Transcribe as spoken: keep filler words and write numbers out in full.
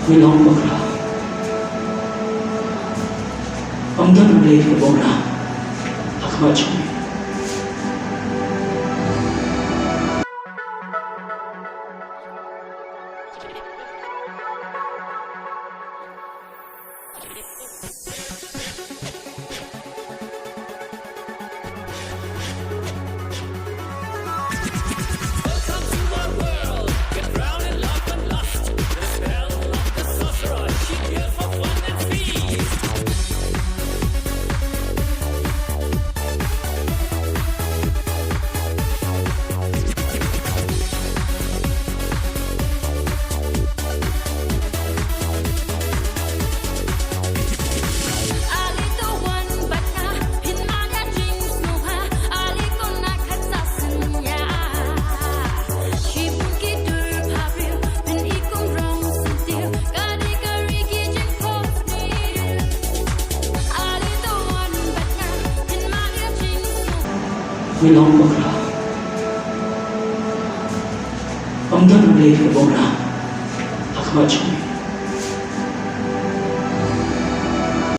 Ngi long bakla. Ym don u lei kaba ong la ha khmat jong ngi. Ngi long bakla. Ym don u lei kaba ong la ha khmat jong ngi.